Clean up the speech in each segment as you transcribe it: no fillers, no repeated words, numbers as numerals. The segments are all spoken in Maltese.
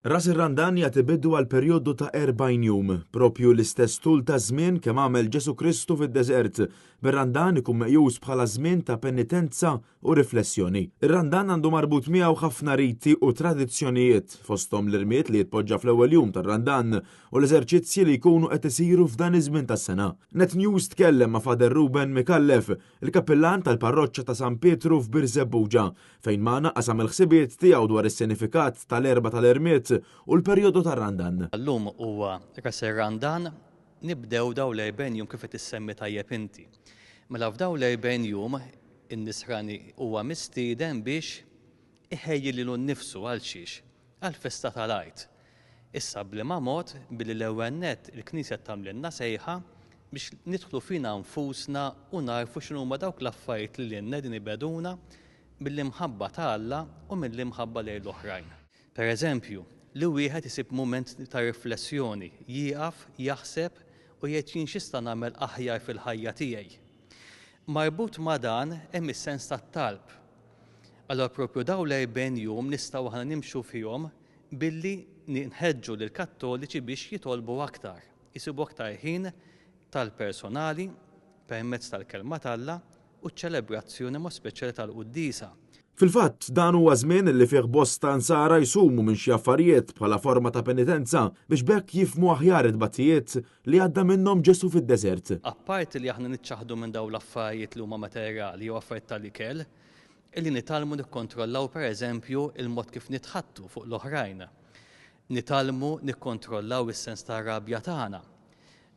Ras ir-Randan jagħti bidu għal perjodu ta' 40 jum, propju l-istess tul ta' żmien kemm għamel Ġesù Kristu fid-deżert. Bir-Randan ikun meqjus bħala żmien ta' penitenza u riflessjoni. Ir-Randan għandu marbut miegħu ħafna riti u tradizzjonijiet, fosthom l-irmied li jitpoġġa fl-ewwel jum tar-Randan u l-eżerċizzji li jkunu qed isiru f'dan iż-żmien tas-sena. Net News tkellem ma' Father Ruben Micallef, il-kappillan tal-parroċċa ta' San Pietru f'Birżebbuġa, fejn magħna qasam il-ħsibijiet tiegħu dwar is-sinifikat tal-Erbgħa tal-Irmied u l-perjodu tar-Randan. Llum huwa Ras ir-Randan, nibdew dawn l-erbgħin jum kif qed issemmi tajjeb inti. Mela f'dawn l-erbgħin jum in-Nisrani huwa mistieden biex iħejji lilu nnifsu għal xiex? Għall-festa tal-Għid. Issa b'liema mod? Billi l-ewwel nett il-Knisja tagħmlilna sejħa biex nidħlu fina nfusna u nagħrfu x'inhuma dawk l-affarijiet li lilna qegħdin ibegħduna mill-imħabba ta' Alla u mill-imħabba lejn l-oħrajn. Per eżempju, li wieħed isib mument ta' riflessjoni, jieqaf, jaħseb u jgħid jien x'ista' nagħmel aħjar fil-ħajja tiegħi. Marbut ma' dan hemm is-sens tat-talb. Allura propju dawn l-erbgħin jum nistgħu aħna nimxu fihom billi nħeġġu lill-Kattoliċi biex jitolbu aktar, isibu aktar ħin tal-personali permezz tal-Kelma t'Alla u ċ-ċelebrazzjoni mod speċjali tal-quddiesa. Fil-fatt, dan huwa żmien li fih bosta Nsara jsumu minn xi affarijiet bħala forma ta' penitenza biex b'hekk jifhmu aħjar it-tbatijiet li għadda minnhom Ġesù fid-deżert. Apparti li aħna niċċaħħdu minn dawn l-affarijiet li huma materjali jew affarijiet tal-ikel, illi nitgħallmu nikkontrollaw pereżempju il-mod kif nitħaddtu fuq l-oħrajn. Nitgħallmu nikkontrollaw is-sens tar-rabja tagħna.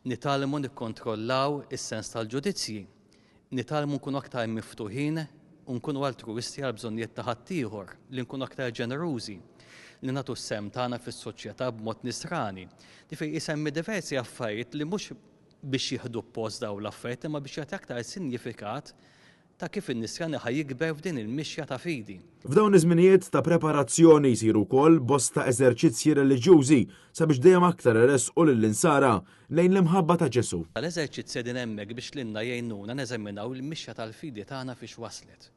Nitgħallmu nikkontrollaw is-sens tal-ġudizzji. Nitgħallmu nkunu aktar miftuħin u nkunu altruwisti għall-bżonnijiet ta' ħaddieħor, li nkunu aktar ġenerużi, li nagħtu s-sehem tagħna fis-soċjetà b'mod nisrani. Ġifieri isemmi diversi affarijiet li mhux biex jieħdu post dawn l-affarijiet imma biex jagħti aktar sinjifikat ta' kif in-nisrani ħa jikber f'din il-mixja ta' fidi. F'dawn iż-żminijiet ta' preparazzjoni jsiru wkoll bosta eżerċizzji reliġjużi sabiex dejjem aktar iressqu lill-insara lejn l-imħabba ta' Ġesù. L-eżerċizzji qegħdin hemmhekk biex lilna jgħinuna neżaminaw il-mixja tal-fidi tagħna fiex waslet.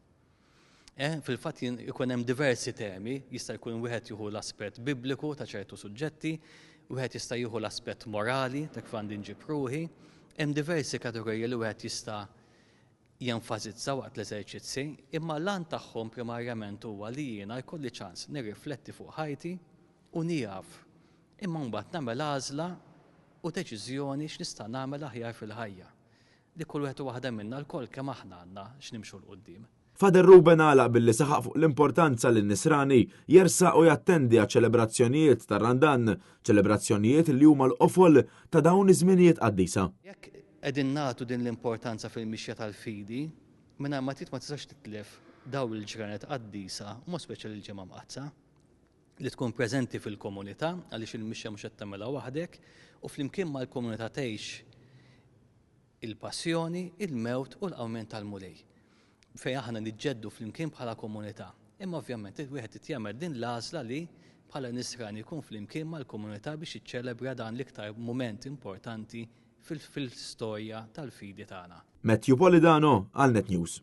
Eh, fil-fatt ikun hemm diversi temi, jista' jkun wieħed jieħu l-aspett bibliku ta' ċertu suġġetti, wieħed jista' jieħu l-aspett morali ta' kif għandi nġib ruħi, hemm diversi kategoriji li wieħed jista' jenfasizza waqt l-eżerċizzi, imma l-għan tagħhom primarjament huwa li jiena jkolli ċans nirrifletti fuq ħajti u nieqaf, imma mbagħad nagħmel għażla u deċiżjoni x'nista' nagħmel aħjar fil-ħajja. Li kull wieħed u waħda minna lkoll kemm aħna għandna x'nimxu 'l quddiem. Father Ruben għalaq billi saħaq fuq l-importanza li n-Nisrani jersaq u jattendi għaċ-ċelebrazzjonijiet tar-Randan, ċelebrazzjonijiet li huma l-qofol ta' dawn iż-żminijiet qaddisa. Jekk Qegħdin nagħtu din l-importanza fil-mixja tal-fidi, mingħajr ma trid ma tistax titlef dawn il-ġranet qaddisa, u mod speċjali l-Ġimgħa Mqaddsa, li tkun preżenti fil-komunità, għaliex il-mixja mhux qed tagħmilha waħdek, u flimkien mal-komunità tgħix il-passjoni, il-mewt u l-qawmien tal-Mulej. Fejn aħna niġġeddu flimkien bħala komunità. Imma ovvjament wieħed irid jagħmel din l-għażla li bħala nisrani jkun flimkien mal-komunità biex jiċċelebra dan l-iktar mument importanti fil-storja tal-fidi tagħna. Matthew Polidano għal Net News.